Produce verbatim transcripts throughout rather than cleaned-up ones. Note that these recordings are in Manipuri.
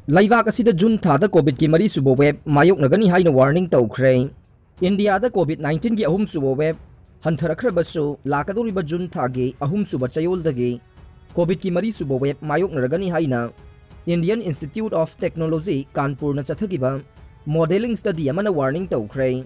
ꯂꯩꯕꯥꯛ ꯑꯁꯤꯗ ꯖꯨꯟ ꯊꯥꯗ ꯀꯣꯚꯤꯗꯀꯤ ꯃꯔꯤꯁꯨꯕ ꯋꯦꯕ ꯃꯥꯌꯣꯛꯅꯒꯅꯤ ꯍꯥꯏꯅ ꯋꯥꯔꯅꯤꯡ ꯇꯧꯈ꯭ꯔꯦ꯫ ꯏꯟꯗꯤꯌꯥꯗ ꯀꯣꯚꯤꯗ ꯅꯥꯏꯟꯇꯤꯟꯒꯤ ꯑꯍꯨꯝꯁꯨꯕ ꯋꯦꯕ ꯍꯟꯊꯔꯛꯈ꯭ꯔꯕꯁꯨ, ꯂꯥꯛꯀꯗꯧꯔꯤꯕ ꯖꯨꯟ ꯊꯥꯒꯤ ꯑꯍꯨꯝꯁꯨꯕ ꯆꯌꯣꯜꯗꯒꯤ ꯀꯣꯚꯤꯗꯀꯤ ꯃꯔꯤꯁꯨꯕ ꯋꯦꯕ ꯃꯥꯌꯣꯛꯅꯔꯒꯅꯤ ꯍꯥꯏꯅ Indian Institute of Technology, ꯀꯥꯟꯄꯨꯔꯅ ꯆꯠꯊꯈꯤꯕ ꯃꯣꯗꯦꯂꯤꯡ ꯁ꯭ꯇꯗꯤ ꯑꯃꯅ ꯋꯥꯔꯅꯤꯡ ꯇꯧꯈ꯭ꯔꯦ꯫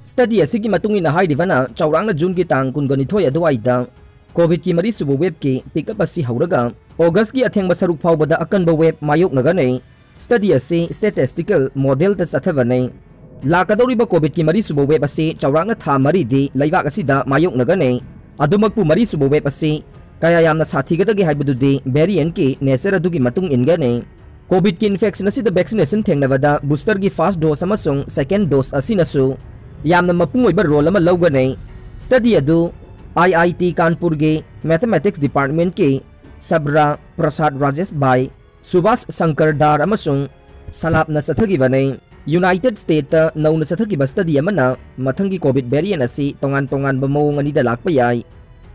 ꯁ꯭ꯇꯗꯤ ꯑꯁꯤꯒꯤ ꯃꯇꯨꯡ ꯏꯟꯅ ꯍꯥꯏꯔꯤꯕꯅ ꯆꯥꯎꯔꯥꯛꯅ ꯖꯨꯟꯒꯤ ꯇꯥꯡ ꯀꯨꯟꯒ ꯅꯤꯊꯣꯏ ꯑꯗꯨꯋꯥꯏꯗ ꯀꯣꯚꯤꯗꯀꯤ ꯃꯔꯤꯁꯨꯕ ꯋꯦꯕꯀꯤ ꯄꯤꯛ ꯑꯞ ꯑꯁꯤ ꯍꯧꯔꯒ ꯑꯣꯒꯁꯀꯤ ꯑꯊꯦꯡꯕ ꯁꯔꯨꯛ ꯐꯥꯎꯕꯗ ꯑꯀꯟꯕ ꯋꯦꯕ ꯃꯥꯌꯣꯛꯅꯒꯅꯤ꯫ ꯁ꯭ꯇꯗꯤ ꯑꯁꯤ ꯁ꯭ꯇꯦꯇꯤꯁꯇꯤꯀꯦꯜ ꯃꯣꯗꯦꯜꯗ ꯆꯠꯊꯕꯅꯤ꯫ ꯂꯥꯛꯀꯗꯧꯔꯤꯕ ꯀꯣꯚꯤꯗꯀꯤ ꯃꯔꯤꯁꯨꯕ ꯋꯦꯕ ꯑꯁꯤ ꯆꯥꯎꯔꯥꯛꯅ ꯊꯥ ꯃꯔꯤꯗꯤ ꯂꯩꯕꯥꯛ ꯑꯁꯤꯗ ꯃꯥꯌꯣꯛꯅꯒꯅꯤ꯫ ꯑꯗꯨꯃꯛꯄꯨ ꯃꯔꯤꯁꯨꯕ ꯋꯦꯕ ꯑꯁꯤ ꯀꯌꯥ ꯌꯥꯝꯅ ꯁꯥꯊꯤꯒꯗꯒꯦ ꯍꯥꯏꯕꯗꯨꯗꯤ ꯚꯦꯔꯤꯌꯦꯟꯠꯀꯤ ꯅꯦꯆꯔ ꯑꯗꯨꯒꯤ ꯃꯇꯨꯡ ꯏꯟꯒꯅꯤ꯫ ꯀꯣꯚꯤꯗꯀꯤ ꯏꯟꯐꯦꯛꯁꯟ ꯑꯁꯤꯗ ꯚꯦꯛꯁꯤꯅꯦꯁꯟ ꯊꯦꯡꯅꯕꯗ ꯕꯨꯁꯇꯔꯒꯤ ꯐꯥꯔꯁ ꯗꯣꯁ ꯑꯃꯁꯨꯡ ꯁꯦꯀꯦꯟ ꯗꯣꯁ ꯑꯁꯤꯅꯁꯨ ꯌꯥꯝꯅ ꯃꯄꯨꯡ ꯑꯣꯏꯕ ꯔꯣꯜ ꯑꯃ ꯂꯧꯒꯅꯤ꯫ ꯁ꯭ꯇꯗꯤ ꯑꯗꯨ ꯑꯥꯏ ꯑꯥꯏ ꯇꯤ ꯀꯥꯟꯄꯨꯔꯒꯤ ꯃꯦꯊꯃꯦꯇꯤꯛꯁ ꯗꯤꯄꯥꯔꯠꯃꯦꯟꯠꯀꯤ ꯁꯕ꯭ꯔꯥ ꯄ꯭ꯔꯁꯥꯗ ꯔꯥꯖꯦꯁ ꯚꯥꯏ, ꯁꯨꯚꯥꯁ ꯁꯪꯀꯔ ꯗꯥꯔ ꯑꯃꯁꯨꯡ ꯁꯂꯥꯞꯅ ꯆꯠꯊꯈꯤꯕꯅꯤ꯫ ꯌꯨꯅꯥꯏꯇꯦꯗ ꯁ꯭ꯇꯦꯠꯇ ꯅꯧꯅ ꯆꯠꯊꯈꯤꯕ ꯁ꯭ꯇꯗꯤ ꯑꯃꯅ ꯃꯊꯪꯒꯤ ꯀꯣꯚꯤꯗ ꯚꯦꯔꯤꯌꯦꯟꯠ ꯑꯁꯤ ꯇꯣꯉꯥꯟ ꯇꯣꯉꯥꯟꯕ ꯃꯑꯣꯡ ꯑꯅꯤꯗ ꯂꯥꯛꯄ ꯌꯥꯏ꯫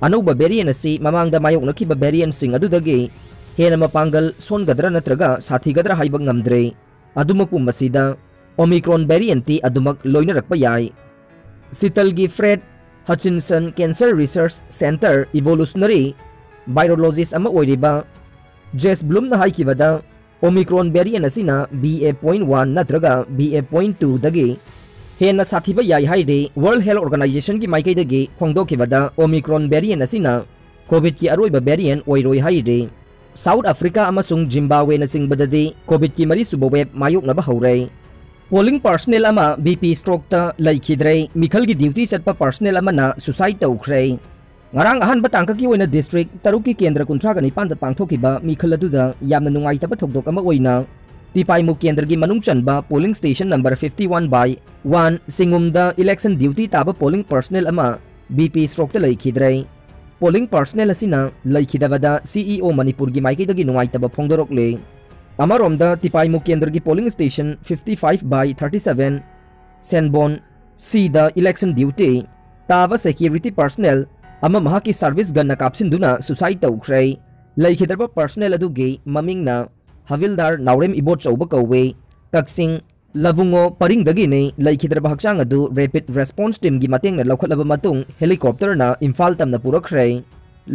ꯑꯅꯧꯕ ꯚꯦꯔꯤꯌꯦꯟꯠ ꯑꯁꯤ ꯃꯃꯥꯡꯗ ꯃꯥꯌꯣꯛꯅꯈꯤꯕ ꯚꯦꯔꯤꯌꯦꯟꯠꯁꯤꯡ ꯑꯗꯨꯗꯒꯤ ꯍꯦꯟꯅ ꯃꯄꯥꯡꯒꯜ ꯁꯣꯟꯒꯗ꯭ꯔꯥ ꯅꯠꯇ꯭ꯔꯒ ꯁꯥꯊꯤꯒꯗ꯭ꯔꯥ ꯍꯥꯏꯕ ꯉꯝꯗ꯭ꯔꯦ꯫ ꯑꯗꯨꯃꯛꯄꯨ ꯃꯁꯤꯗ ꯑꯣꯃꯤꯀ꯭ꯔꯣꯟ ꯚꯦꯔꯤꯌꯦꯟꯠꯇꯤ ꯑꯗꯨꯃꯛ ꯂꯣꯏꯅꯔꯛꯄ ꯌꯥꯏ꯫ ꯁꯤꯇꯜꯒꯤ ꯐ꯭ꯔꯦꯗ ꯍꯆꯤꯟꯁꯟ ꯀꯦꯟꯁꯔ ꯔꯤꯁꯔꯆ ꯁꯦꯟꯇꯔ ꯏꯚꯣꯂꯨꯁꯅꯔꯤ ꯚꯥꯏꯔꯣꯂꯣꯖꯤꯁ ꯑꯃ ꯑꯣꯏꯔꯤꯕ ꯖꯦꯁ ꯕ꯭ꯂꯨꯝꯅ ꯍꯥꯏꯈꯤꯕꯗ, ꯑꯣꯃꯤꯀ꯭ꯔꯣꯟ ꯚꯦꯔꯤꯌꯦꯟꯠ ꯑꯁꯤꯅ ꯕꯤ ꯑꯦ ꯄꯣꯏꯟꯠ ꯋꯥꯟ ꯅꯠꯇ꯭ꯔꯒ ꯕꯤ ꯑꯦ ꯄꯣꯏꯟꯠ ꯇꯨꯗꯒꯤ ꯍꯦꯟꯅ ꯁꯥꯊꯤꯕ ꯌꯥꯏ ꯍꯥꯏꯔꯤ꯫ ꯋꯥꯔꯜꯗ ꯍꯦꯜꯊ ꯑꯣꯔꯒꯅꯥꯏꯖꯦꯁꯟꯒꯤ ꯃꯥꯏꯀꯩꯗꯒꯤ ꯐꯣꯡꯗꯣꯛꯈꯤꯕꯗ, ꯑꯣꯃꯤꯀ꯭ꯔꯣꯟ ꯚꯦꯔꯤꯌꯦꯟꯠ ꯑꯁꯤꯅ ꯀꯣꯚꯤꯗꯀꯤ ꯑꯔꯣꯏꯕ ꯚꯦꯔꯤꯌꯦꯟꯠ ꯑꯣꯏꯔꯣꯏ ꯍꯥꯏꯔꯤ꯫ ꯁꯥꯎꯊ ꯑꯐ꯭ꯔꯤꯀꯥ ꯑꯃꯁꯨꯡ ꯖꯤꯝꯕꯥꯕ꯭ꯋꯦꯅꯆꯤꯡꯕꯗꯗꯤ ꯀꯣꯚꯤꯗꯀꯤ ꯃꯔꯤꯁꯨꯕ ꯋꯦꯕ ꯃꯥꯌꯣꯛꯅꯕ ꯍꯧꯔꯦ꯫ ꯄꯣꯂꯤꯡ ꯄꯥꯔꯁꯅꯦꯜ ꯑꯃ ꯕꯤ ꯄꯤ ꯁ꯭ꯇ꯭ꯔꯣꯛꯇ ꯂꯩꯈꯤꯗ꯭ꯔꯦ꯫ ꯃꯤꯈꯜꯒꯤ ꯗ꯭ꯌꯨꯇꯤ ꯆꯠꯄ ꯄꯥꯔꯁꯅꯦꯜ ꯑꯃꯅ ꯁꯨꯁꯥꯏꯗ ꯇꯧꯈ꯭ꯔꯦ꯫ ꯉꯔꯥꯡ ꯑꯍꯥꯟꯕ ꯇꯥꯡꯀꯛꯀꯤ ꯑꯣꯏꯅ ꯗꯤꯁꯇ꯭ꯔꯤꯛ ꯇꯔꯨꯛꯀꯤ ꯀꯦꯟꯗ꯭ꯔ ꯀꯨꯟꯊ꯭ꯔꯥꯒ ꯅꯤꯄꯥꯟꯗ ꯄꯥꯡꯊꯣꯛꯈꯤꯕ ꯃꯤꯈꯜ ꯑꯗꯨꯗ ꯌꯥꯝꯅ ꯅꯨꯡꯉꯥꯏꯇꯕ ꯊꯧꯗꯣꯛ ꯑꯃ ꯑꯣꯏꯅ ꯇꯤꯄꯥꯏꯃꯨ ꯀꯦꯟꯗ꯭ꯔꯒꯤ ꯃꯅꯨꯡ ꯆꯟꯕ polling station number fifty one by one ꯆꯤꯡꯉꯨꯝꯗ ꯏꯂꯦꯛꯁꯟ ꯗ꯭ꯌꯨꯇꯤ ꯇꯥꯕ ꯄꯣꯂꯤꯡ ꯄꯥꯔꯁꯅꯦꯜ ꯑꯃ ꯕꯤ ꯄꯤ ꯁ꯭ꯇ꯭ꯔꯣꯛꯇ ꯂꯩꯈꯤꯗ꯭ꯔꯦ꯫ ꯄꯣꯂꯤꯡ ꯄꯥꯔꯁꯅꯦꯜ ꯑꯁꯤꯅ ꯂꯩꯈꯤꯗꯕꯗ ꯁꯤ ꯏ ꯑꯣ ꯃꯅꯤꯄꯨꯔꯒꯤ ꯃꯥꯏꯀꯩꯗꯒꯤ ꯅꯨꯡꯉꯥꯏꯇꯕ ꯐꯣꯡꯗꯣꯔꯛꯂꯦ꯫ ꯑꯃꯔꯣꯝꯗ, ꯇꯤꯄꯥꯏꯃꯨ ꯀꯦꯟꯗ꯭ꯔꯒꯤ polling station fifty five by thirty seven ꯁꯦꯟꯕꯣꯟ ꯁꯤꯗ ꯏꯂꯦꯛꯁꯟ ꯗ꯭ꯌꯨꯇꯤ ꯇꯥꯕ ꯁꯦꯀ꯭ꯌꯨꯔꯤꯇꯤ ꯄꯥꯔꯁꯅꯦꯜ ꯑꯃ ꯃꯍꯥꯛꯀꯤ ꯁꯥꯔꯚꯤꯁ ꯒꯟꯅ ꯀꯥꯞꯁꯤꯟꯗꯨꯅ ꯁꯨꯁꯥꯏꯗ ꯇꯧꯈ꯭ꯔꯦ꯫ ꯂꯩꯈꯤꯗ꯭ꯔꯕ ꯄꯥꯔꯁꯅꯦꯜ ꯑꯗꯨꯒꯤ ꯃꯃꯤꯡꯅ ꯍꯕꯤꯜꯗꯥꯔ ꯅꯥꯎꯔꯦꯝ ꯏꯕꯣꯠꯆꯧꯕ ꯀꯧꯋꯦ꯫ ꯀꯛꯆꯤꯡ ꯂꯕꯨꯡꯉꯣ ꯄꯔꯤꯡꯗꯒꯤꯅꯤ꯫ ꯂꯩꯈꯤꯗ꯭ꯔꯕ ꯍꯛꯆꯥꯡ ꯑꯗꯨ Rapid Response Teamꯒꯤ ꯃꯇꯦꯡꯅ ꯂꯧꯈꯠꯂꯕ ꯃꯇꯨꯡ helicopterꯅ ꯏꯝꯐꯥꯜ ꯇꯝꯅ ꯄꯨꯔꯛꯈ꯭ꯔꯦ꯫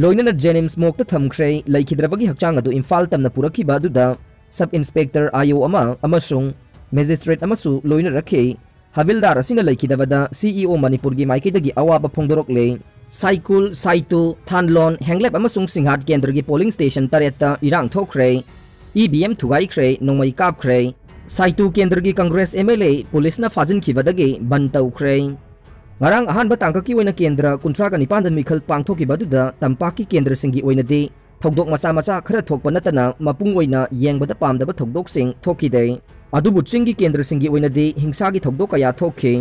ꯂꯣꯏꯅꯅ JNIMS morgueꯇ ꯊꯝꯈ꯭ꯔꯦ꯫ ꯂꯩꯈꯤꯗ꯭ꯔꯕꯒꯤ ꯍꯛꯆꯥꯡ ꯑꯗꯨ ꯏꯝꯐꯥꯜ ꯇꯝꯅ ꯄꯨꯔꯛꯈꯤꯕ ꯑꯗꯨꯗ Sub Inspector, IO ꯑꯃ ꯑꯃꯁꯨꯡ magistrate ꯑꯃꯁꯨ ꯂꯣꯏꯅꯔꯛꯈꯤ꯫ ꯍꯕꯤꯜꯗꯥꯔ ꯑꯁꯤꯅ ꯂꯩꯈꯤꯗꯕꯗ CEO ꯃꯅꯤꯄꯨꯔꯒꯤ ꯃꯥꯏꯀꯩꯗꯒꯤ ꯑꯋꯥꯕ ꯐꯣꯡꯗꯣꯔꯛꯂꯦ꯫ ꯁꯥꯏꯀꯨꯜ, ꯁꯥꯏꯇꯨ, ꯊꯥꯟꯂꯣꯟ, ꯍꯦꯡꯂꯦꯞ ꯑꯃꯁꯨꯡ ꯁꯤꯡꯍꯥꯠ ꯀꯦꯟꯗ꯭ꯔꯒꯤ polling station ꯇꯔꯦꯠꯇ ꯏꯔꯥꯡ ꯊꯣꯛꯈ꯭ꯔꯦ꯫ EVM ꯊꯨꯒꯥꯏꯈ꯭ꯔꯦ, ꯅꯣꯡꯃꯩ ꯀꯥꯞꯈ꯭ꯔꯦ꯫ ꯁꯥꯏꯇꯨ ꯀꯦꯟꯗ꯭ꯔꯒꯤ Congress MLA ꯄꯨꯂꯤꯁꯅ ꯐꯥꯖꯤꯟꯈꯤꯕꯗꯒꯤ ꯕꯟ ꯇꯧꯈ꯭ꯔꯦ꯫ ꯉꯔꯥꯡ ꯑꯍꯥꯟꯕ ꯇꯥꯡꯀꯛꯀꯤ ꯑꯣꯏꯅ ꯀꯦꯟꯗ꯭ꯔ ꯀꯨꯟꯊ꯭ꯔꯥꯒ ꯅꯤꯄꯥꯟꯗ ꯃꯤꯈꯜ ꯄꯥꯡꯊꯣꯛꯈꯤꯕ ꯑꯗꯨꯗ ꯇꯝꯄꯥꯛꯀꯤ ꯀꯦꯟꯗ꯭ꯔꯁꯤꯡꯒꯤ ꯑꯣꯏꯅꯗꯤ ꯊꯧꯗꯣꯛ ꯃꯆꯥ ꯃꯆꯥ ꯈꯔ ꯊꯣꯛꯄ ꯅꯠꯇꯅ ꯃꯄꯨꯡ ꯑꯣꯏꯅ ꯌꯦꯡꯕꯗ ꯄꯥꯝꯗꯕ ꯊꯧꯗꯣꯛꯁꯤꯡ ꯊꯣꯛꯈꯤꯗꯦ꯫ ꯑꯗꯨꯕꯨ ꯆꯤꯡꯒꯤ ꯀꯦꯟꯗ꯭ꯔꯁꯤꯡꯒꯤ ꯑꯣꯏꯅꯗꯤ ꯍꯤꯡꯁꯥꯒꯤ ꯊꯧꯗꯣꯛ ꯀꯌꯥ ꯊꯣꯛꯈꯤ꯫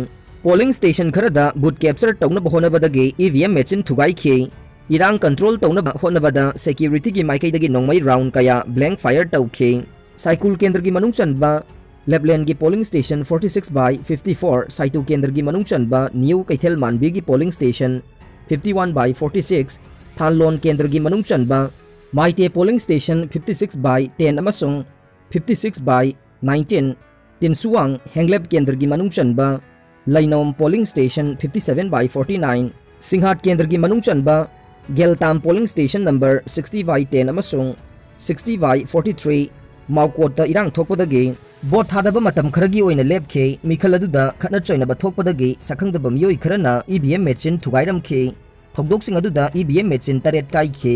Polling station ꯈꯔꯗ booth capture ꯇꯧꯅꯕ ꯍꯣꯠꯅꯕꯗꯒꯤ EVM machine ꯊꯨꯒꯥꯏꯈꯤ꯫ ꯏꯔꯥꯡ control ꯇꯧꯅꯕ ꯍꯣꯠꯅꯕꯗ securityꯒꯤ ꯃꯥꯏꯀꯩꯗꯒꯤ ꯅꯣꯡꯃꯩ round ꯀꯌꯥ blank fire ꯇꯧꯈꯤ꯫ ꯁꯥꯏꯀꯨꯜ ꯀꯦꯟꯗ꯭ꯔꯒꯤ ꯃꯅꯨꯡ ꯆꯟꯕ ꯂꯦꯞꯂꯦꯟꯒꯤ polling station forty six by fifty four, ꯁꯥꯏꯇꯨ ꯀꯦꯟꯗ꯭ꯔꯒꯤ ꯃꯅꯨꯡ ꯆꯟꯕ ꯅ꯭ꯌꯨ ꯀꯩꯊꯦꯜ ꯃꯥꯟꯕꯤꯒꯤ polling station fifty one by forty six, ꯊꯥꯟꯂꯣꯟ ꯀꯦꯟꯗ꯭ꯔꯒꯤ ꯃꯅꯨꯡ ꯆꯟꯕ ꯃꯥꯏꯇꯦ polling station fifty six by ten ꯑꯃꯁꯨꯡ fifty six by nineteen, ꯇꯤꯟꯁꯨꯋꯥꯡ ꯍꯦꯡꯂꯦꯞ ꯀꯦꯟꯗ꯭ꯔꯒꯤ ꯃꯅꯨꯡ ꯆꯟꯕ ꯂꯩꯅꯣꯝ polling station fifty seven by forty nine, ꯁꯤꯡꯍꯥꯠ ꯀꯦꯟꯗ꯭ꯔꯒꯤ ꯃꯅꯨꯡ ꯆꯟꯕ ꯒꯦꯜꯇꯥꯝ polling station number sixty by ten ꯑꯃꯁꯨꯡ sixty by forty three, ꯃꯥꯎꯀꯣꯠꯇ ꯏꯔꯥꯡ ꯊꯣꯛꯄꯗꯒꯤ ꯚꯣꯠ ꯊꯥꯗꯕ ꯃꯇꯝ ꯈꯔꯒꯤ ꯑꯣꯏꯅ ꯂꯦꯞꯈꯤ꯫ ꯃꯤꯈꯜ ꯑꯗꯨꯗ ꯈꯠꯅ ꯆꯩꯅꯕ ꯊꯣꯛꯄꯗꯒꯤ ꯁꯛꯈꯪꯗꯕ ꯃꯤꯑꯣꯏ ꯈꯔꯅ EVM machine ꯊꯨꯒꯥꯏꯔꯝꯈꯤ꯫ ꯊꯧꯗꯣꯛꯁꯤꯡ ꯑꯗꯨꯗ EVM machine ꯇꯔꯦꯠ ꯀꯥꯏꯈꯤ꯫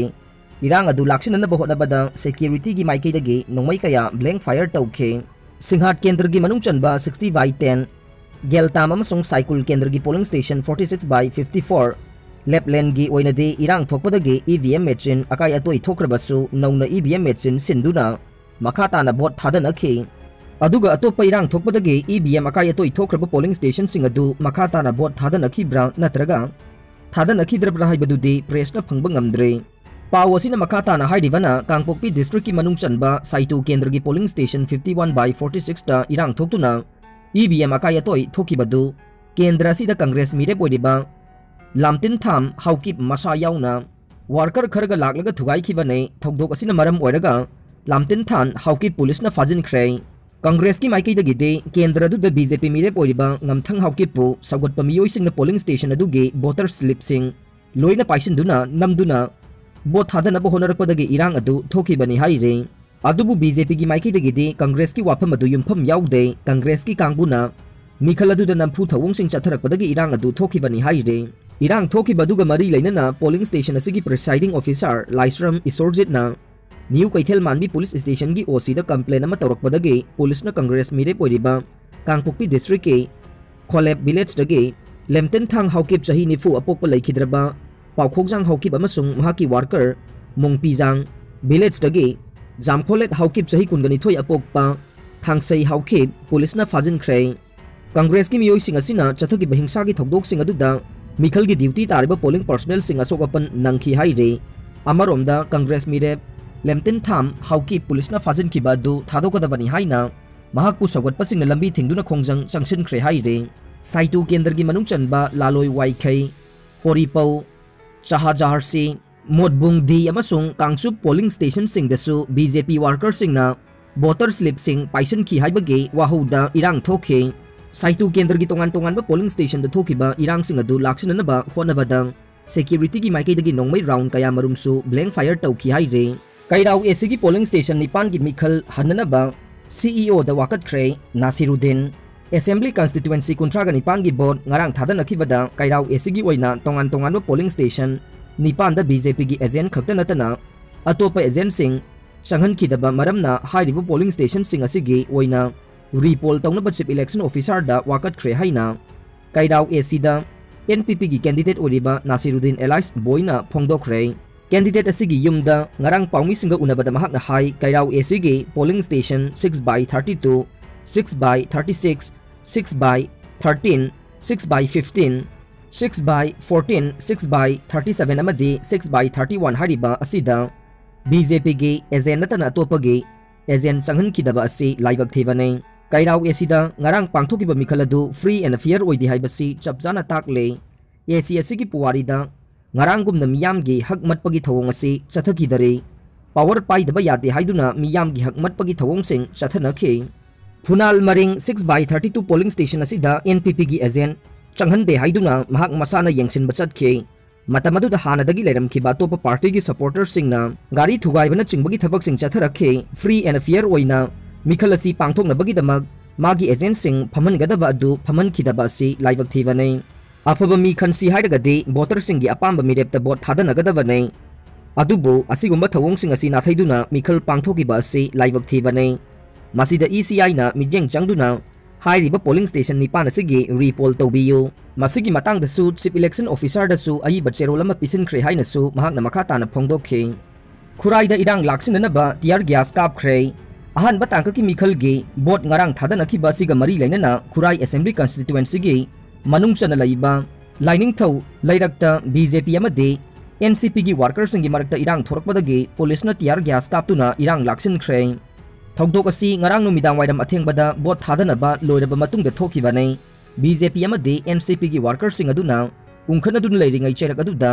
ꯏꯔꯥꯡ ꯑꯗꯨ ꯂꯥꯛꯁꯤꯟꯅꯅꯕ ꯍꯣꯠꯅꯕꯗ securityꯒꯤ ꯃꯥꯏꯀꯩꯗꯒꯤ ꯅꯣꯡꯃꯩ ꯀꯌꯥ blank fire ꯇꯧꯈꯤ꯫ ꯁꯤꯡꯍꯥꯠ ꯀꯦꯟꯗ꯭ꯔꯒꯤ ꯃꯅꯨꯡ ꯆꯟꯕ sixty by ten, ꯒꯦꯜꯇꯥꯝ ꯑꯃꯁꯨꯡ ꯁꯥꯏꯀꯨꯜ ꯀꯦꯟꯗ꯭ꯔꯒꯤ polling station forty six by fifty four, ꯂꯦꯞꯂꯦꯟꯒꯤ ꯑꯣꯏꯅꯗꯤ ꯏꯔꯥꯡ ꯊꯣꯛꯄꯗꯒꯤ EVM machine ꯑꯀꯥꯏ ꯑꯇꯣꯏ ꯊꯣꯛꯈ꯭ꯔꯕꯁꯨ ꯅꯧꯅ EVM machine ꯁꯤꯟꯗꯨꯅ ꯃꯈꯥ ꯇꯥꯅ ꯚꯣꯠ ꯊꯥꯗꯅꯈꯤ꯫ ꯑꯗꯨꯒ ꯑꯇꯣꯞꯄ ꯏꯔꯥꯡ ꯊꯣꯛꯄꯗꯒꯤ EVM ꯑꯀꯥꯏ ꯑꯇꯣꯏ ꯊꯣꯛꯈ꯭ꯔꯕ polling stationꯁꯤꯡ ꯑꯗꯨ ꯃꯈꯥ ꯇꯥꯅ ꯚꯣꯠ ꯊꯥꯗꯅꯈꯤꯕ꯭ꯔꯥ ꯅꯠꯇ꯭ꯔꯒ ꯊꯥꯗꯅꯈꯤꯗ꯭ꯔꯕ꯭ꯔꯥ ꯍꯥꯏꯕꯗꯨꯗꯤ pressꯅ ꯐꯪꯕ ꯉꯝꯗ꯭ꯔꯦ꯫ ꯄꯥꯎ ꯑꯁꯤꯅ ꯃꯈꯥ ꯇꯥꯅ ꯍꯥꯏꯔꯤꯕꯅ, ꯀꯥꯡꯄꯣꯛꯄꯤ districtꯀꯤ ꯃꯅꯨꯡ ꯆꯟꯕ ꯁꯥꯏꯇꯨ ꯀꯦꯟꯗ꯭ꯔꯒꯤ polling station fifty one by forty sixꯇ ꯏꯔꯥꯡ ꯊꯣꯛꯇꯨꯅ EVM ꯑꯀꯥꯏ ꯑꯇꯣꯏ ꯊꯣꯛꯈꯤꯕꯗꯨ ꯀꯦꯟꯗ꯭ꯔ ꯑꯁꯤꯗ Congress ꯃꯤꯔꯦꯞ ꯑꯣꯏꯔꯤꯕ ꯂꯥꯝꯇꯤꯟꯊꯥꯝ ꯍꯥꯎꯀꯤꯞ ꯃꯁꯥ ꯌꯥꯎꯅ worker ꯈꯔꯒ ꯂꯥꯛꯂꯒ ꯊꯨꯒꯥꯏꯈꯤꯕꯅꯤ꯫ ꯊꯧꯗꯣꯛ ꯑꯁꯤꯅ ꯃꯔꯝ ꯑꯣꯏꯔꯒ ꯂꯥꯝꯇꯤꯟꯊꯥꯟ ꯍꯥꯎꯀꯤꯞ ꯄꯨꯂꯤꯁꯅ ꯐꯥꯖꯤꯟꯈ꯭ꯔꯦ꯫ ꯀꯪꯒ꯭ꯔꯦꯁꯀꯤ ꯃꯥꯏꯀꯩꯗꯒꯤꯗꯤ ꯀꯦꯟꯗ꯭ꯔ ꯑꯗꯨꯗ ꯕꯤ ꯖꯦ ꯄꯤ ꯃꯤꯔꯦꯞ ꯑꯣꯏꯔꯤꯕ ꯉꯝꯊꯪ ꯍꯥꯎꯀꯤꯞꯄꯨ ꯁꯧꯒꯠꯄ ꯃꯤꯑꯣꯏꯁꯤꯡꯅ ꯄꯣꯂꯤꯡ ꯁ꯭ꯇꯦꯁꯟ ꯑꯗꯨꯒꯤ ꯚꯣꯇꯔ ꯁ꯭ꯂꯤꯞꯁꯤꯡ ꯂꯣꯏꯅ ꯄꯥꯏꯁꯤꯟꯗꯨꯅ ꯅꯝꯗꯨꯅ ꯚꯣꯠ ꯊꯥꯗꯅꯕ ꯍꯣꯠꯅꯔꯛꯄꯗꯒꯤ ꯏꯔꯥꯡ ꯑꯗꯨ ꯊꯣꯛꯈꯤꯕꯅꯤ ꯍꯥꯏꯔꯤ꯫ ꯑꯗꯨꯕꯨ ꯕꯤ ꯖꯦ ꯄꯤꯒꯤ ꯃꯥꯏꯀꯩꯗꯒꯤꯗꯤ ꯀꯪꯒ꯭ꯔꯦꯁꯀꯤ ꯋꯥꯐꯝ ꯑꯗꯨ ꯌꯨꯝꯐꯝ ꯌꯥꯎꯗꯦ, ꯀꯪꯒ꯭ꯔꯦꯁꯀꯤ ꯀꯥꯡꯕꯨꯅ ꯃꯤꯈꯜ ꯑꯗꯨꯗ ꯅꯝꯐꯨ ꯊꯧꯑꯣꯡꯁꯤꯡ ꯆꯠꯊꯔꯛꯄꯗꯒꯤ ꯏꯔꯥꯡ ꯑꯗꯨ ꯊꯣꯛꯈꯤꯕꯅꯤ ꯍꯥꯏꯔꯤ꯫ ꯏꯔꯥꯡ ꯊꯣꯛꯈꯤꯕ ꯑꯗꯨꯒ ꯃꯔꯤ ꯂꯩꯅꯅ ꯄꯣꯂꯤꯡ ꯁ꯭ꯇꯦꯁꯟ ꯑꯁꯤꯒꯤ ꯄ꯭ꯔꯤꯁꯥꯏꯗꯤꯡ ꯑꯣꯐꯤꯁꯥꯔ ꯂꯥꯏꯁ꯭ꯔꯝ ꯏꯁꯣꯔꯖꯤꯠꯅ ꯅ꯭ꯌꯨ ꯀꯩꯊꯦꯜ ꯃꯥꯟꯕꯤ ꯄꯨꯂꯤꯁ ꯁ꯭ꯇꯦꯁꯟꯒꯤ ꯑꯣ ꯁꯤꯗ ꯀꯝꯄ꯭ꯂꯦꯟ ꯑꯃ ꯇꯧꯔꯛꯄꯗꯒꯤ ꯄꯨꯂꯤꯁꯅ ꯀꯪꯒ꯭ꯔꯦꯁ ꯃꯤꯔꯦꯞ ꯑꯣꯏꯔꯤꯕ ꯀꯥꯡꯄꯣꯛꯄꯤ ꯗꯤꯁꯇ꯭ꯔꯤꯛꯀꯤ ꯈꯣꯂꯦꯞ ꯚꯤꯂꯦꯖꯇꯒꯤ ꯂꯦꯝꯇꯤꯟꯊꯥꯡ ꯍꯥꯎꯀꯤꯞ ꯆꯍꯤ ꯅꯤꯐꯨ ꯑꯄꯣꯛꯄ ꯂꯩꯈꯤꯗ꯭ꯔꯕ ꯄꯥꯎꯈꯣꯛꯖꯥꯡ ꯍꯥꯎꯀꯤꯞ ꯑꯃꯁꯨꯡ ꯃꯍꯥꯛꯀꯤ ꯋꯥꯔꯀꯔ ꯃꯣꯡꯄꯤꯖꯥꯡ ꯚꯤꯂꯦꯖꯇꯒꯤ ꯖꯥꯝꯈꯣꯂꯦꯠ ꯍꯥꯎꯀꯤꯞ ꯆꯍꯤ ꯀꯨꯟꯒ ꯅꯤꯊꯣꯏ ꯑꯄꯣꯛꯄ ꯊꯥꯡꯁꯩ ꯍꯥꯎꯀꯤꯞ ꯄꯨꯂꯤꯁꯅ ꯐꯥꯖꯤꯟꯈ꯭ꯔꯦ꯫ ꯀꯪꯒ꯭ꯔꯦꯁꯀꯤ ꯃꯤꯑꯣꯏꯁꯤꯡ ꯑꯁꯤꯅ ꯆꯠꯊꯈꯤꯕ ꯍꯤꯡꯁꯥꯒꯤ ꯊꯧꯗꯣꯛꯁꯤꯡ ꯑꯗꯨꯗ ꯃꯤꯈꯜꯒꯤ ꯗ꯭ꯌꯨꯇꯤ ꯇꯥꯔꯤꯕ ꯄꯣꯂꯤꯡ ꯄꯔꯁꯣꯅꯦꯜꯁꯤꯡ ꯑꯁꯣꯛ ꯑꯄꯟ ꯅꯪꯈꯤ ꯍꯥꯏꯔꯤ꯫ ꯑꯃꯔꯣꯝꯗ ꯀꯪꯒ꯭ꯔꯦꯁ ꯃꯤꯔꯦꯞ ꯂꯦꯝꯇꯤꯟꯊꯥꯝ ꯍꯥꯎꯀꯤꯞ ꯄꯨꯂꯤꯁꯅ ꯐꯥꯖꯤꯟꯈꯤꯕ ꯑꯗꯨ ꯊꯥꯗꯣꯛꯀꯗꯕꯅꯤ ꯍꯥꯏꯅ ꯃꯍꯥꯛꯄꯨ ꯁꯧꯒꯠꯄꯁꯤꯡꯅ ꯂꯝꯕꯤ ꯊꯤꯡꯗꯨꯅ ꯈꯣꯡꯖꯪ ꯆꯪꯁꯤꯟꯈ꯭ꯔꯦ ꯍꯥꯏꯔꯤ꯫ ꯁꯥꯏꯇꯨ ꯀꯦꯟꯗ꯭ꯔꯒꯤ ꯃꯅꯨꯡ ꯆꯟꯕ ꯂꯥꯂꯣꯏ ꯋꯥꯏꯈꯩ, ꯍꯣꯔꯤꯄꯧ, ꯆꯍꯥꯖꯥꯍꯔꯁꯤ, ꯃꯣꯠꯕꯨꯡ ꯗꯤ ꯑꯃꯁꯨꯡ ꯀꯥꯡꯆꯨꯞ ꯄꯣꯂꯤꯡ ꯁ꯭ꯇꯦꯁꯟꯁꯤꯡꯗꯁꯨ ꯕꯤ ꯖꯦ ꯄꯤ ꯋꯥꯔꯀꯔꯁꯤꯡꯅ ꯚꯣꯇꯔ ꯁ꯭ꯂꯤꯞꯁꯤꯡ ꯄꯥꯏꯁꯤꯟꯈꯤ ꯍꯥꯏꯕꯒꯤ ꯋꯥꯍꯧꯗ ꯏꯔꯥꯡ ꯊꯣꯛꯈꯤ꯫ ꯁꯥꯏꯇꯨ ꯀꯦꯟꯗ꯭ꯔꯒꯤ ꯇꯣꯉꯥꯟ ꯇꯣꯉꯥꯟꯕ ꯄꯣꯂꯤꯡ ꯁ꯭ꯇꯦꯁꯟꯗ ꯊꯣꯛꯈꯤꯕ ꯏꯔꯥꯡꯁꯤꯡ ꯑꯗꯨ ꯂꯥꯛꯁꯤꯟꯅꯅꯕ ꯍꯣꯠꯅꯕꯗ ꯁꯦꯀ꯭ꯌꯨꯔꯤꯇꯤꯒꯤ ꯃꯥꯏꯀꯩꯗꯒꯤ ꯅꯣꯡꯃꯩ ꯔꯥꯎꯟ ꯀꯌꯥꯃꯔꯨꯝꯁꯨ ꯕ꯭ꯂꯦꯡ ꯐꯥꯌꯔ ꯇꯧꯈꯤ ꯍꯥꯏꯔꯤ꯫ ꯀꯩꯔꯥꯎ ꯑꯦ ꯁꯤꯒꯤ ꯄꯣꯂꯤꯡ ꯁ꯭ꯇꯦꯁꯟ ꯅꯤꯄꯥꯟꯒꯤ ꯃꯤꯈꯜ ꯍꯟꯅꯅꯕ ꯁꯤ ꯏ ꯑꯣꯗ ꯋꯥꯀꯠꯈ꯭ꯔꯦ ꯅꯥꯁꯤꯔꯨꯗꯤꯟ꯫ ꯑꯦꯁꯦꯝꯕ꯭ꯂꯤ ꯀꯟꯁꯇꯤꯇ꯭ꯋꯦꯟꯁꯤ ꯀꯨꯟꯊ꯭ꯔꯥꯒ ꯅꯤꯄꯥꯟꯒꯤ ꯚꯣꯠ ꯉꯔꯥꯡ ꯊꯥꯗꯅꯈꯤꯕꯗ ꯀꯩꯔꯥꯎ ꯑꯦ ꯁꯤꯒꯤ ꯑꯣꯏꯅ ꯇꯣꯉꯥꯟ ꯇꯣꯉꯥꯟꯕ ꯄꯣꯂꯤꯡ ꯁ꯭ꯇꯦꯁꯟ ꯅꯤꯄꯥꯟꯗ ꯕꯤ ꯖꯦ ꯄꯤꯒꯤ ꯑꯦꯖꯦꯟꯠ ꯈꯛꯇ ꯅꯠꯇꯅ ꯑꯇꯣꯞꯄ ꯑꯦꯖꯦꯟꯠꯁꯤꯡ ꯆꯪꯍꯟꯈꯤꯗꯕ ꯃꯔꯝꯅ ꯍꯥꯏꯔꯤꯕ ꯄꯣꯂꯤꯡ ꯁ꯭ꯇꯦꯁꯟꯁꯤꯡ ꯑꯁꯤꯒꯤ ꯑꯣꯏꯅ ꯔꯤꯄꯣꯜ ꯇꯧꯅꯕ ꯆꯤꯐ ꯏꯂꯦꯛꯁꯟ ꯑꯣꯐꯤꯁꯥꯔꯗ ꯋꯥꯀꯠꯈ꯭ꯔꯦ ꯍꯥꯏꯅ ꯀꯩꯔꯥꯎ ꯑꯦ ꯁꯤꯗ ꯑꯦꯟ ꯄꯤ ꯄꯤꯒꯤ ꯀꯦꯟꯗꯤꯗꯦꯠ ꯑꯣꯏꯔꯤꯕ ꯅꯥꯁꯤꯔꯨꯗꯤꯟ ꯑꯦꯂꯥꯏꯁ ꯕꯣꯏꯅ ꯐꯣꯡꯗꯣꯛꯈ꯭ꯔꯦ꯫ ꯀꯦꯟꯗꯤꯗꯦꯠ ꯑꯁꯤꯒꯤ ꯌꯨꯝꯗ ꯉꯔꯥꯡ ꯄꯥꯎꯃꯤꯁꯤꯡꯒ ꯎꯅꯕꯗ ꯃꯍꯥꯛꯅ ꯍꯥꯏ, ꯀꯩꯔꯥꯎ ꯑꯦ ꯁꯤꯒꯤ polling station six by thirty two, six by thirty six, six by thirteen, six by fifteen, six by fourteen, six by thirty seven ꯑꯃꯗꯤ six by thirty one ꯍꯥꯏꯔꯤꯕ ꯑꯁꯤꯗ ꯕꯤ ꯖꯦ ꯄꯤꯒꯤ ꯑꯦꯖꯦꯟ ꯅꯠꯇꯅ ꯑꯇꯣꯞꯄꯒꯤ ꯑꯦꯖꯦꯟ ꯆꯪꯍꯟꯈꯤꯗꯕ ꯑꯁꯤ ꯂꯥꯏꯕꯛ ꯊꯤꯕꯅꯤ꯫ ꯀꯩꯔꯥꯎ ꯑꯦ ꯁꯤꯗ ꯉꯔꯥꯡ ꯄꯥꯡꯊꯣꯛꯈꯤꯕ ꯃꯤꯈꯜ ꯑꯗꯨ free and fair ꯑꯣꯏꯗꯦ ꯍꯥꯏꯕꯁꯤ ꯆꯞ ꯆꯥꯅ ꯇꯥꯛꯂꯦ꯫ ꯑꯦ ꯁꯤ ꯑꯁꯤꯒꯤ ꯄꯨꯋꯥꯔꯤꯗ ꯉꯔꯥꯡꯒꯨꯝꯅ ꯃꯤꯌꯥꯝꯒꯤ ꯍꯛ ꯃꯠꯄꯒꯤ ꯊꯧꯑꯣꯡ ꯑꯁꯤ ꯆꯠꯊꯈꯤꯗꯔꯦ꯫ power ꯄꯥꯏꯗꯕ ꯌꯥꯗꯦ ꯍꯥꯏꯗꯨꯅ ꯃꯤꯌꯥꯝꯒꯤ ꯍꯛ ꯃꯠꯄꯒꯤ ꯊꯧꯑꯣꯡꯁꯤꯡ ꯆꯠꯊꯅꯈꯤ꯫ ꯐꯨꯅꯥꯜ ꯃꯔꯤꯡ six by thirty two polling station ꯑꯁꯤꯗ N P P ꯒꯤ agent ꯆꯪꯍꯟꯗꯦ ꯍꯥꯏꯗꯨꯅ ꯃꯍꯥꯛ ꯃꯁꯥꯅ ꯌꯦꯡꯁꯤꯟꯕ ꯆꯠꯈꯤ꯫ ꯃꯇꯝ ꯑꯗꯨꯗ ꯍꯥꯟꯅꯗꯒꯤ ꯂꯩꯔꯝꯈꯤꯕ ꯑꯇꯣꯞꯄ party ꯒꯤ supporter ꯁꯤꯡꯅ ꯒꯥꯔꯤ ꯊꯨꯒꯥꯏꯕꯅꯆꯤꯡꯕꯒꯤ ꯊꯕꯛꯁꯤꯡ ꯆꯠꯊꯔꯛꯈꯤ꯫ Free and fair ꯑꯣꯏꯅ ꯃꯤꯈꯜ ꯑꯁꯤ ꯄꯥꯡꯊꯣꯛꯅꯕꯒꯤꯗꯃꯛ ꯃꯥꯒꯤ agent ꯁꯤꯡ ꯐꯝꯍꯟꯒꯗꯕ ꯑꯗꯨ ꯐꯝꯍꯟꯈꯤꯗꯕ ꯑꯁꯤ ꯂꯥꯏꯕꯛ ꯊꯤꯕꯅꯤ꯫ ꯑꯐꯕ ꯃꯤ ꯈꯟꯁꯤ ꯍꯥꯏꯔꯒꯗꯤ voter ꯁꯤꯡꯒꯤ ꯑꯄꯥꯝꯕ ꯃꯤꯔꯦꯞꯇ vote ꯊꯥꯗꯅꯒꯗꯕꯅꯤ꯫ ꯑꯗꯨꯕꯨ ꯑꯁꯤꯒꯨꯝꯕ ꯊꯧꯑꯣꯡꯁꯤꯡ ꯑꯁꯤ ꯅꯥꯊꯩꯗꯨꯅ ꯃꯤꯈꯜ ꯄꯥꯡꯊꯣꯛꯈꯤꯕ ꯑꯁꯤ ꯂꯥꯏꯕꯛ ꯊꯤꯕꯅꯤ꯫ ꯃꯁꯤꯗ E C I ꯅ ꯃꯤꯠꯌꯦꯡ ꯆꯪꯗꯨꯅ ꯍꯥꯏꯔꯤꯕ polling station ꯅꯤꯄꯥꯟ ꯑꯁꯤꯒꯤ repoll ꯇꯧꯕꯤꯌꯨ꯫ ꯃꯁꯤꯒꯤ ꯃꯇꯥꯡꯗꯁꯨ Chief Election Officer ꯗꯁꯨ ꯑꯏꯕ ꯆꯦꯔꯣꯜ ꯑꯃ ꯄꯤꯁꯤꯟꯈ꯭ꯔꯦ ꯍꯥꯏꯅꯁꯨ ꯃꯍꯥꯛꯅ ꯃꯈꯥ ꯇꯥꯅ ꯐꯣꯡꯗꯣꯛꯈꯤ꯫ ꯈꯨꯔꯥꯏꯗ ꯏꯔꯥꯡ ꯂꯥꯛꯁꯤꯟꯅꯅꯕ tear gas ꯀꯥꯞꯈ꯭ꯔꯦ꯫ ꯑꯍꯥꯟꯕ ꯇꯥꯡꯀꯛꯀꯤ ꯃꯤꯈꯜꯒꯤ vote ꯉꯔꯥꯡ ꯊꯥꯗꯅꯈꯤꯕ ꯑꯁꯤꯒ ꯃꯔꯤ ꯂꯩꯅꯅ ꯈꯨꯔꯥꯏ Assembly Constituency ꯒꯤ ꯃꯅꯨꯡ ꯆꯟꯅ ꯂꯩꯕ ꯂꯥꯏꯅꯤꯡꯊꯧ ꯂꯩꯔꯛꯇ B J P ꯑꯃꯗꯤ N C P ꯒꯤ worker ꯁꯤꯡꯒꯤ ꯃꯔꯛꯇ ꯏꯔꯥꯡ ꯊꯣꯔꯛꯄꯗꯒꯤ police ꯅ tear gas ꯀꯥꯞꯇꯨꯅ ꯏꯔꯥꯡ ꯂꯥꯛꯁꯤꯟꯈ꯭ꯔꯦ꯫ ꯊꯧꯗꯣꯛ ꯑꯁꯤ ꯉꯔꯥꯡ ꯅꯨꯃꯤꯗꯥꯡ ꯋꯥꯏꯔꯝ ꯑꯊꯦꯡꯕꯗ vote ꯊꯥꯗꯅꯕ ꯂꯣꯏꯔꯕ ꯃꯇꯨꯡꯗ ꯊꯣꯛꯈꯤꯕꯅꯤ꯫ B J P ꯑꯃꯗꯤ N C P ꯒꯤ worker ꯁꯤꯡ ꯑꯗꯨꯅ ꯎꯪꯈꯠꯅꯗꯨꯅ ꯂꯩꯔꯤꯉꯩ ꯆꯩꯔꯛ ꯑꯗꯨꯗ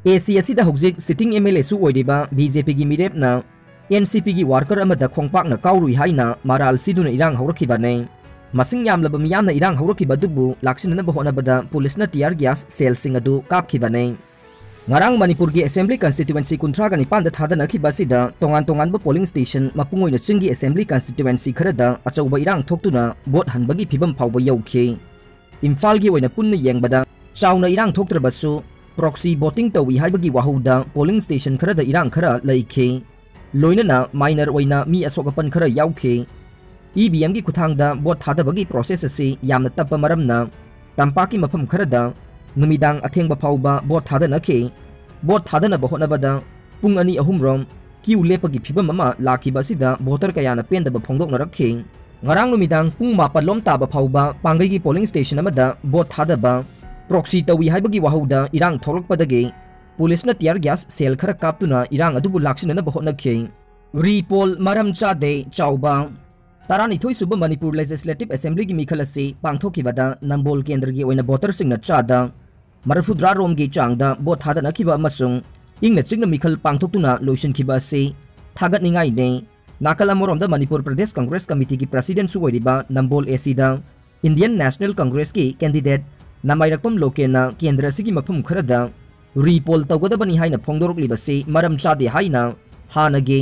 A C ꯑꯁꯤꯗ ꯍꯧꯖꯤꯛ sitting M L A ꯁꯨ ꯑꯣꯏꯔꯤꯕ B J P ꯒꯤ ꯃꯤꯔꯦꯞꯅ N C P ꯒꯤ worker ꯑꯃꯗ ꯈꯣꯡꯄꯥꯛꯅ ꯀꯥꯎꯔꯨꯏ ꯍꯥꯏꯅ ꯃꯔꯥꯜ ꯁꯤꯗꯨꯅ ꯏꯔꯥꯡ ꯍꯧꯔꯛꯈꯤꯕꯅꯤ꯫ ꯃꯁꯤꯡ ꯌꯥꯝꯂꯕ ꯃꯤꯌꯥꯝꯅ ꯏꯔꯥꯡ ꯍꯧꯔꯛꯈꯤꯕ ꯑꯗꯨꯕꯨ ꯂꯥꯛꯁꯤꯟꯅꯅꯕ ꯍꯣꯠꯅꯕꯗ police ꯅ tear gas shell ꯁꯤꯡ ꯑꯗꯨ ꯀꯥꯞꯈꯤꯕꯅꯤ꯫ ꯉꯔꯥꯡ ꯃꯅꯤꯄꯨꯔꯒꯤ Assembly Constituency ꯀꯨꯟꯊ꯭ꯔꯥꯒ ꯅꯤꯄꯥꯟꯗ ꯊꯥꯗꯅꯈꯤꯕ ꯑꯁꯤꯗ ꯇꯣꯉꯥꯟ ꯇꯣꯉꯥꯟꯕ polling station, ꯃꯄꯨꯡ ꯑꯣꯏꯅ ꯆꯤꯡꯒꯤ Assembly Constituency ꯈꯔꯗ ꯑꯆꯧꯕ ꯏꯔꯥꯡ ꯊꯣꯛꯇꯨꯅ vote ꯍꯟꯕꯒꯤ ꯐꯤꯕꯝ ꯐꯥꯎꯕ ꯌꯧꯈꯤ꯫ ꯏꯝꯐꯥꯜꯒꯤ ꯑꯣꯏꯅ ꯄꯨꯟꯅ ꯌꯦꯡꯕꯗ ꯆꯥꯎꯅ ꯏꯔꯥꯡ ꯊꯣꯛꯇ꯭ꯔꯕꯁꯨ, proxy voting ꯇꯧꯏ ꯍꯥꯏꯕꯒꯤ ꯋꯥꯍꯧꯗ polling station ꯈꯔꯗ ꯏꯔꯥꯡ ꯈꯔ ꯂꯩꯈꯤ꯫ ꯂꯣꯏꯅꯅ minor ꯑꯣꯏꯅ ꯃꯤ ꯑꯁꯣꯛ ꯑꯄꯟ ꯈꯔ ꯌꯥꯎꯈꯤ꯫ E V M ꯒꯤ ꯈꯨꯠꯊꯥꯡꯗ vote ꯊꯥꯗꯕꯒꯤ process ꯑꯁꯤ ꯌꯥꯝꯅ ꯇꯞꯄ ꯃꯔꯝꯅ ꯇꯝꯄꯥꯛꯀꯤ ꯃꯐꯝ ꯈꯔꯗ ꯅꯨꯃꯤꯗꯥꯡ ꯑꯊꯦꯡꯕ ꯐꯥꯎꯕ vote ꯊꯥꯗꯅꯈꯤ꯫ Vote ꯊꯥꯗꯅꯕ ꯍꯣꯠꯅꯕꯗ ꯄꯨꯡ ꯑꯅꯤ ꯑꯍꯨꯝ ꯔꯣꯝ queue ꯂꯦꯞꯄꯒꯤ ꯐꯤꯕꯝ ꯑꯃ ꯂꯥꯛꯈꯤꯕ ꯑꯁꯤꯗ voter ꯀꯌꯥꯅ ꯄꯦꯟꯗꯕ ꯐꯣꯡꯗꯣꯛꯅꯔꯛꯈꯤ꯫ ꯉꯔꯥꯡ ꯅꯨꯃꯤꯗꯥꯡ ꯄꯨꯡ ꯃꯥꯄꯜ ꯂꯣꯝ ꯇꯥꯕ ꯐꯥꯎꯕ ꯄꯥꯡꯒꯩꯒꯤ polling station ꯑꯃꯗ vote ꯊꯥꯗꯕ, proxy ꯇꯧꯏ ꯍꯥꯏꯕꯒꯤ ꯋꯥꯍꯧꯗ ꯏꯔꯥꯡ ꯊꯣꯛꯂꯛꯄꯗꯒꯤ police ꯅ tear gas shell ꯈꯔ ꯀꯥꯞꯇꯨꯅ ꯏꯔꯥꯡ ꯑꯗꯨꯕꯨ ꯂꯥꯛꯁꯤꯟꯅꯅꯕ ꯍꯣꯠꯅꯈꯤ꯫ Repoll ꯃꯔꯝ ꯆꯥꯗꯦ ꯆꯥꯎꯕ꯫ ꯇꯔꯥꯅꯤꯊꯣꯏ ꯁꯨꯕ ꯃꯅꯤꯄꯨꯔ Legislative Assembly ꯒꯤ ꯃꯤꯈꯜ ꯑꯁꯤ ꯄꯥꯡꯊꯣꯛꯈꯤꯕꯗ ꯅꯝꯕꯣꯜ ꯀꯦꯟꯗ꯭ꯔꯒꯤ ꯑꯣꯏꯅ voter ꯁꯤꯡꯅ ꯆꯥꯗ ꯃꯔꯤꯐꯨꯇꯔꯥ ꯔꯣꯝꯒꯤ ꯆꯥꯡꯗ vote ꯊꯥꯗꯅꯈꯤꯕ ꯑꯃꯁꯨꯡ ꯏꯪꯅ ꯆꯤꯛꯅ ꯃꯤꯈꯜ ꯄꯥꯡꯊꯣꯛꯇꯨꯅ ꯂꯣꯏꯁꯤꯟꯈꯤꯕ ꯑꯁꯤ ꯊꯥꯒꯠꯅꯤꯡꯉꯥꯏꯅꯤ꯫ ꯅꯥꯀꯜ ꯑꯃꯔꯣꯝꯗ ꯃꯅꯤꯄꯨꯔ ꯄ꯭ꯔꯗꯦꯁ ꯀꯪꯒ꯭ꯔꯦꯁ ꯀꯃꯤꯇꯤꯒꯤ ꯄ꯭ꯔꯁꯤꯗꯦꯟꯠꯁꯨ ꯑꯣꯏꯔꯤꯕ ꯅꯝꯕꯣꯜ ꯑꯦ ꯁꯤꯗ ꯏꯟꯗꯤꯌꯟ ꯅꯦꯁꯅꯦꯜ ꯀꯪꯒ꯭ꯔꯦꯁꯀꯤ ꯀꯦꯟꯗꯤꯗꯦꯠ ꯅꯃꯥꯏꯔꯛꯄꯝ ꯂꯣꯀꯦꯟꯅ ꯀꯦꯟꯗ꯭ꯔ ꯑꯁꯤꯒꯤ ꯃꯐꯝ ꯈꯔꯗ ꯔꯤꯄꯣꯜ ꯇꯧꯒꯗꯕꯅꯤ ꯍꯥꯏꯅ ꯐꯣꯡꯗꯣꯔꯛꯂꯤꯕꯁꯤ ꯃꯔꯝ ꯆꯥꯗꯦ ꯍꯥꯏꯅ ꯍꯥꯟꯅꯒꯤ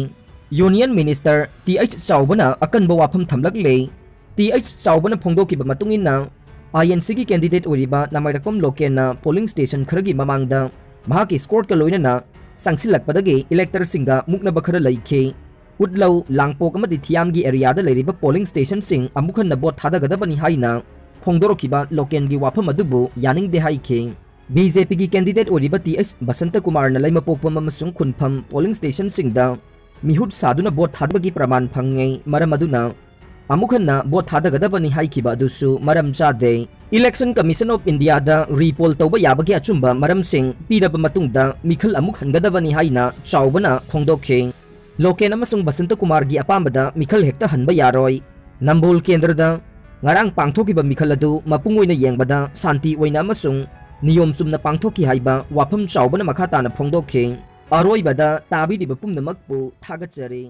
ꯌꯨꯅꯤꯌꯟ ꯃꯤꯅꯤꯁꯇꯔ ꯇꯤ ꯑꯩꯆ ꯆꯥꯎꯕꯅ ꯑꯀꯟꯕ ꯋꯥꯐꯝ ꯊꯝꯂꯛꯂꯦ꯫ ꯇꯤ ꯑꯩꯆ ꯆꯥꯎꯕꯅ ꯐꯣꯡꯗꯣꯛꯈꯤꯕ ꯃꯇꯨꯡ ꯏꯟꯅ, ꯑꯥꯏ ꯑꯦꯟ ꯁꯤꯒꯤ ꯀꯦꯟꯗꯤꯗꯦꯠ ꯑꯣꯏꯔꯤꯕ ꯅꯃꯥꯏꯔꯛꯄꯝ ꯂꯣꯀꯦꯟꯅ ꯄꯣꯂꯤꯡ ꯁ꯭ꯇꯦꯁꯟ ꯈꯔꯒꯤ ꯃꯃꯥꯡꯗ ꯃꯍꯥꯛꯀꯤ ꯏꯁꯀꯣꯔꯠꯀ ꯂꯣꯏꯅꯅ ꯆꯪꯁꯤꯜꯂꯛꯄꯗꯒꯤ ꯏꯂꯦꯛꯇꯔꯁꯤꯡꯒ ꯃꯨꯛꯅꯕ ꯈꯔ ꯂꯩꯈꯤ꯫ ꯎꯠꯂꯧ, ꯂꯥꯡꯄꯣꯛ ꯑꯃꯗꯤ ꯊꯤꯌꯥꯝꯒꯤ ꯑꯦꯔꯤꯌꯥꯗ ꯂꯩꯔꯤꯕ ꯄꯣꯂꯤꯡ ꯁ꯭ꯇꯦꯁꯟꯁꯤꯡ ꯑꯃꯨꯛ ꯍꯟꯅ ꯚꯣꯠ ꯊꯥꯗꯒꯗꯕꯅꯤ ꯍꯥꯏꯅ ꯐꯣꯡꯗꯣꯔꯛꯈꯤꯕ ꯂꯣꯀꯦꯟꯒꯤ ꯋꯥꯐꯝ ꯑꯗꯨꯕꯨ ꯌꯥꯅꯤꯡꯗꯦ ꯍꯥꯏꯈꯤ꯫ ꯕꯤ ꯖꯦ ꯄꯤꯒꯤ ꯀꯦꯟꯗꯤꯗꯦꯠ ꯑꯣꯏꯔꯤꯕ ꯇꯤ ꯑꯩꯆ ꯕꯁꯟꯇꯀꯨꯃꯥꯔꯅ ꯂꯩꯃꯄꯣꯛꯄꯝ ꯑꯃꯁꯨꯡ ꯈꯨꯟꯐꯝ ꯄꯣꯂꯤꯡ ꯁ꯭ꯇꯦꯁꯟꯁꯤꯡꯗ ꯃꯤꯍꯨꯠ ꯁꯥꯗꯨꯅ ꯚꯣꯠ ꯊꯥꯗꯕꯒꯤ ꯄ꯭ꯔꯃꯥꯟ ꯐꯪꯉꯦ꯫ ꯃꯔꯝ ꯑꯗꯨꯅ ꯑꯃꯨꯛ ꯍꯟꯅ ꯚꯣꯠ ꯊꯥꯗꯒꯗꯕꯅꯤ ꯍꯥꯏꯈꯤꯕ ꯑꯗꯨꯁꯨ ꯃꯔꯝ ꯆꯥꯗꯦ꯫ ꯏꯂꯦꯛꯁꯟ ꯀꯃꯤꯁꯟ ꯑꯣꯐ ꯏꯟꯗꯤꯌꯥꯗ ꯔꯤꯄꯣꯜ ꯇꯧꯕ ꯌꯥꯕꯒꯤ ꯑꯆꯨꯝꯕ ꯃꯔꯝꯁꯤꯡ ꯄꯤꯔꯕ ꯃꯇꯨꯡꯗ ꯃꯤꯈꯜ ꯑꯃꯨꯛ ꯍꯟꯒꯗꯕꯅꯤ ꯍꯥꯏꯅ ꯆꯥꯎꯕꯅ ꯐꯣꯡꯗꯣꯛꯈꯤ꯫ ꯂꯣꯀꯦꯟ ꯑꯃꯁꯨꯡ ꯕꯁꯟꯇꯀꯨꯃꯥꯔꯒꯤ ꯑꯄꯥꯝꯕꯗ ꯃꯤꯈꯜ ꯍꯦꯛꯇ ꯍꯟꯕ ꯌꯥꯔꯣꯏ꯫ ꯅꯝꯕꯣꯜ ꯀꯦꯟꯗ꯭ꯔꯗ ꯉꯔꯥꯡ ꯄꯥꯡꯊꯣꯛꯈꯤꯕ ꯃꯤꯈꯜ ꯑꯗꯨ ꯃꯄꯨꯡ ꯑꯣꯏꯅ ꯌꯦꯡꯕꯗ ꯁꯥꯟꯇꯤ ꯑꯣꯏꯅ ꯑꯃꯁꯨꯡ ꯅꯤꯌꯣꯝ ꯆꯨꯝꯅ ꯄꯥꯡꯊꯣꯛꯈꯤ ꯍꯥꯏꯕ ꯋꯥꯐꯝ ꯆꯥꯎꯕꯅ ꯃꯈꯥ ꯇꯥꯅ ꯐꯣꯡꯗꯣꯛꯈꯤ꯫ ꯑꯔꯣꯏꯕꯗ ꯇꯥꯕꯤꯔꯤꯕ ꯄꯨꯝꯅꯃꯛꯄꯨ ꯊꯥꯒꯠꯆꯔꯤ꯫